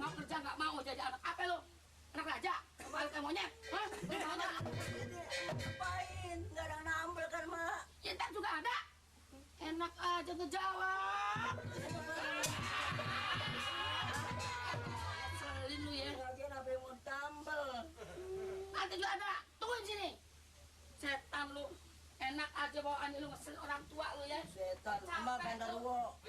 mau kerja, nggak mau jadi anak apa lu? Anak raja? Kembali ke monyet? Hah? Ngapain? Nggak ada yang nambel kan, Mak? Ya, ntar juga ada. Enak aja ngejawab. Selin lu ya. Lagian apa yang mau tambel? Nanti juga ada. Tungguin sini. Setan lu. Enak aja bawaan lu ngeselin orang tua lu ya. Setan, Mak genderuwo.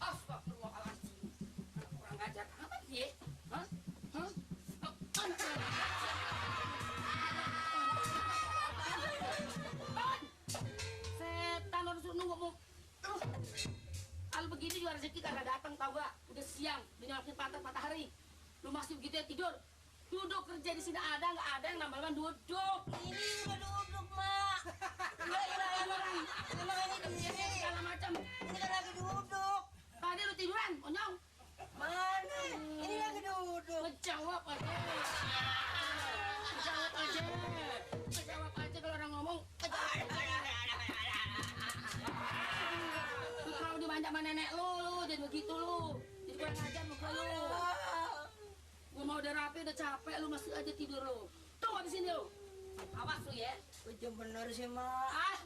Astagfirullahaladzim. Kurang ajar amat ya. Hah? Hah? Setan harus nunggu mau. Kalau begini juga rezeki kagak datang tau gak? Udah siang, dinyalakin matahari. Lu masih begitu ya tidur? Duduk kerja di sini ada nggak ada yang nambahan duduk. Ini udah duduk, Mak. Emang ini di sini. Segala macam. Ini kan lagi duduk. Tadi lu tiduran, konyong. Mana? Ini lagi duduk. Ngejawab aja. Ngejawab aja. Ngejawab aja kalau orang ngomong. Lu kalau dimanja sama nenek lu jadi begitu lu. Jadi kurang ajar muka lu. Gua mau udah rapi, udah capek, lu masih aja tidur lu. Tuh habis ini lu. Awas lu ya. Kejam bener sih, Mak. Ah,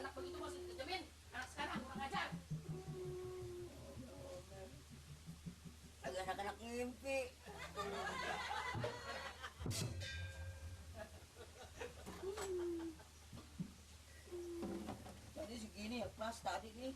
anak begitu masih dikejamin. Anak sekarang kurang ajar. Lagi anak-anak ngimpi. Jadi segini ya, Pras tadi nih.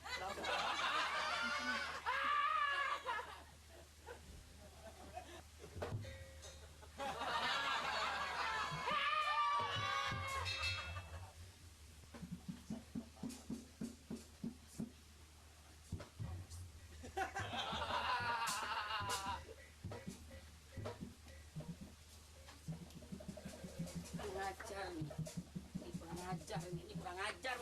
Kurang ajar nih. Ini kurang ajar nih. Ini kurang ajar.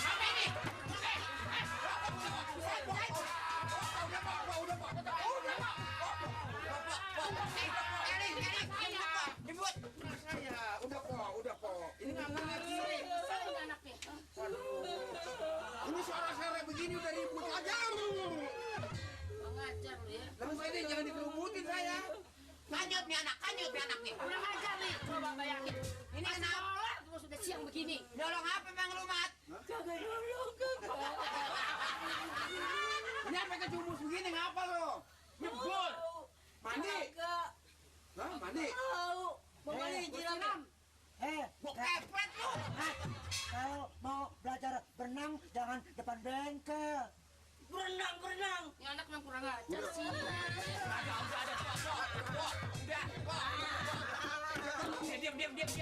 Apa ini? Udah kok. Ini nggak ngerti. Sering anaknya. Ini suara-suara begini udah ribut aja. Kurang ajar lu ya. Lalu saya ini jangan dikerubutin saya. Kanyut nih anak nih. Kurang ajar nih. Coba bayangin. Ini kenapa? Cuma sudah siang begini. Nolong apa bang lu, Mat? Kagak nolong, Kak. Ini apa kecumus begini ngapa lo? Nyebul. Mandi. Kagak. Hah, mandi. Tahu. Mau mandi jiran. Gua kepret lu. Kalau mau belajar berenang jangan depan bengkel. Berenang. Ini anak memang kurang ajar sih. Diam.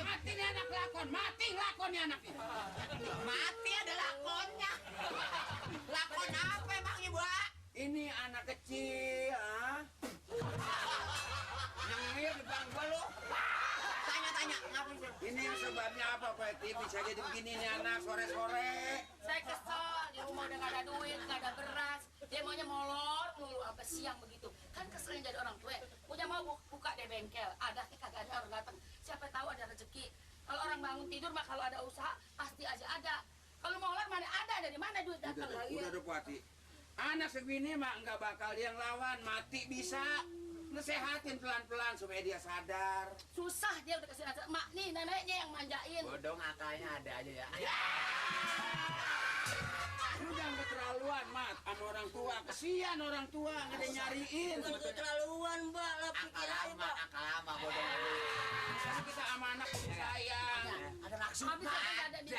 Mati nih anak lakon. Mati lakon nih anak nih. Mati ada lakonnya. Lakon apa emang ibu? Ini anak kecil, ah. Nyengir di bang gua lu. Tanya, ngapa sih? Ini sebabnya apa, Pak? Bisa jadi begini nih anak sore-sore. Saya kesel, di rumah udah gak ada duit, gak ada beras. Dia maunya molor mulu sampai siang begitu. Kan keselin jadi orang tua. Punya mau buka deh bengkel, ada kagak ada orang datang. Siapa tahu ada rezeki. Kalau orang bangun tidur mah kalau ada usaha pasti aja ada. Kalau molor mana ada, dari mana duit datang lagi? Udah Pati. Anak segini mah nggak bakal dia ngelawan, mati bisa. Nasehatin pelan-pelan supaya dia sadar. Susah dia udah kasih nasihat. Mak nih neneknya yang manjain. Bodoh akalnya ada aja ya. Lu jangan keterlaluan, Mat, sama orang tua. Kesian orang tua, nggak ada yang nyariin. Bukan keterlaluan, Mbak. Lah pikir aja, Mbak. Akal lama bodoh. Karena kita sama anak sayang. Ada maksud, Habis Mbak. sampai nggak ada di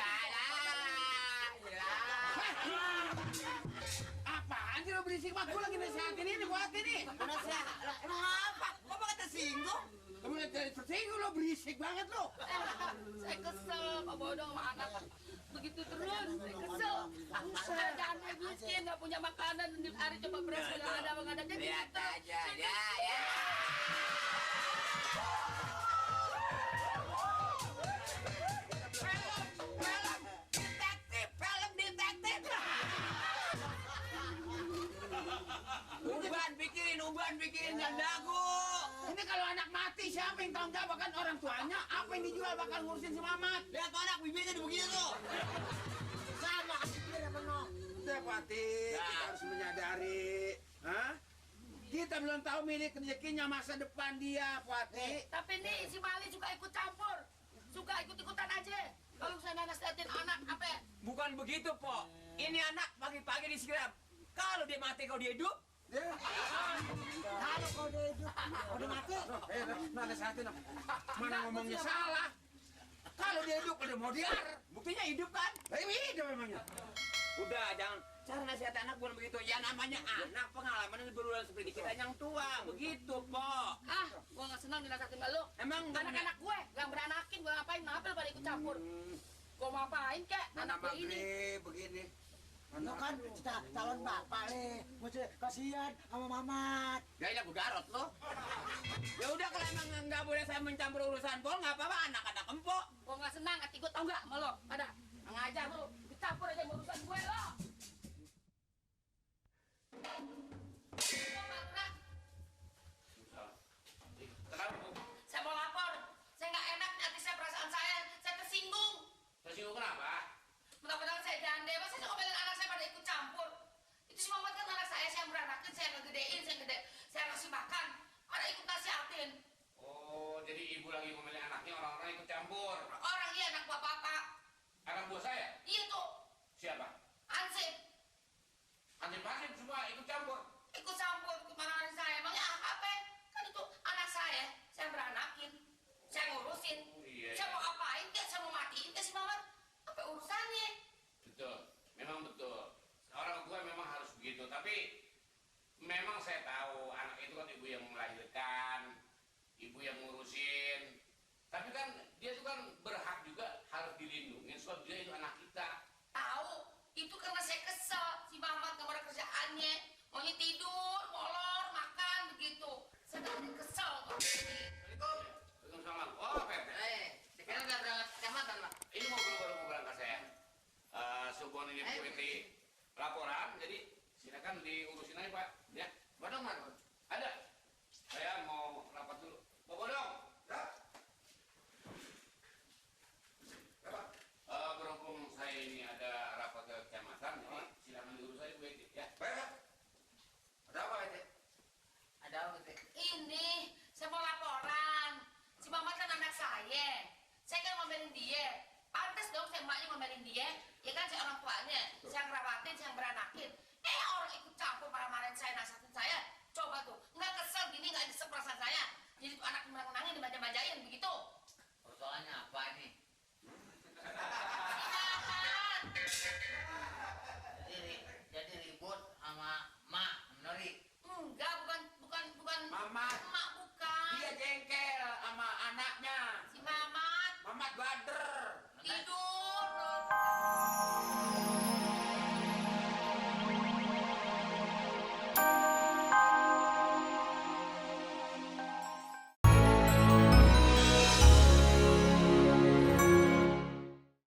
Apa apaan sih lo berisik mah? Gue lagi nasihatin ini buat ini. Nasihat. Lah, emang apa? Kok pakai tersinggung? Kamu lihat dari tersinggung lo berisik banget lo. Saya kesel Pak Bodong sama anak begitu terus. Saya kesel. Saya janda miskin nggak punya makanan di hari coba beras nggak ada jadi Lihat gitu. aja, ya. Uban pikirin dan dagu. Ini kalau anak mati siapa yang tanggung jawab? Kan orang tuanya. Apa yang dijual bakal ngurusin si Mamat. Lihat tuh anak bibirnya begitu tuh. Sama dia ada menong. Udah Pati, kita harus menyadari. Hah? Kita belum tahu milik rezekinya masa depan dia, Pati. Tapi nih si Mali suka ikut campur, suka ikut-ikutan aja. Kalau saya nasihatin anak apa? Bukan begitu, Po. Ini anak pagi-pagi disiram. Kalau dia mati, kalau dia hidup, Kalau kau udah hidup, udah mati. Nah, nasihatin. Mana ngomongnya salah. Kalau dia hidup, udah mau diar. buktinya hidup kan? Hidup memangnya. Udah, jangan. Cara nasihat anak bukan begitu. Ya namanya anak pengalaman berulang seperti kita yang tua. Begitu, Po. Ah, gua nggak senang dinasihatin sama lu. Emang Anak-anak gue yang beranakin gue ngapain? Ngapel pada ikut campur? Gue mau apain kek? Mana Anak gue ini. begini. Lo kan calon bapak nih, mesti kasihan sama Mamat. gaya aku garot lo. Ya udah kalau emang nggak boleh saya mencampur urusan Pol, nggak apa-apa anak-anak empok. Gue nggak senang, hati gue tau nggak sama lo? Ada ngajar lu, dicampur aja sama urusan gue lo. Saya mau lapor. Saya nggak enak hati saya, perasaan saya tersinggung. Tersinggung kenapa? Mentang-mentang saya janda, masa saya ngomelin anak saya pada ikut campur? Itu si Mamat kan anak saya yang beranakin, saya ngegedein, saya kasih makan. Ada ikut nasihatin. Oh, jadi ibu lagi ngomelin anaknya, orang-orang ikut campur. Orang iya anak bapak. Anak buah saya? Iya tuh, Siapa? Ansip. Hansip semua ikut campur. Ikut campur ke marahan saya. Emangnya apa? Kan itu anak saya beranakin. Saya ngurusin. Iya, Saya iya. mau apain kek, saya mau matiin kek si Mamat. Apa urusannya? Betul, memang betul. Orang tua memang harus begitu. Tapi memang saya tahu anak itu kan ibu yang melahirkan, ibu yang ngurusin. Tapi kan dia itu kan berhak juga harus dilindungi sebab dia itu anak kita. Tahu, itu karena saya kesel. Si Mamat gak ada kerjaannya. Maunya tidur, molor, makan, begitu. Saya kan kesel. Waalaikumsalam. Oh, Pak. Sekarang udah berangkat kecamatan, Pak. Ini baru mau berangkat saya. Sebuah ini seperti laporan, jadi silakan diurusin aja Pak. Ya, Bodong mana? Ada. Saya mau rapat dulu. Pak Bodong. Ya. Apa? Berhubung saya ini ada rapat ke kecamatan, jadi silakan diurus aja Bu Edi. Ya. Baik. Ada apa Edi? Ada apa, Teh? Ini, saya mau laporan. Si Mamat kan anak saya. Saya kan ngomelin dia. Pantes dong saya emaknya ngomelin dia. Ya kan saya orang tuanya. Saya ngerawatin, saya beranakin. Orang ikut campur marah-marahin saya, nasihatin saya. Coba tuh, nggak kesel gini, nggak nyesek perasaan saya. Jadi tuh anak menang-menangin, dimanja-manjain, begitu. Persoalannya apa nih? Silakan. Jadi ribut sama Mak Menori. Enggak, bukan. Mama. Emak bukan. Dia jengkel sama anaknya. Si Mamat Mamat bader. tidur.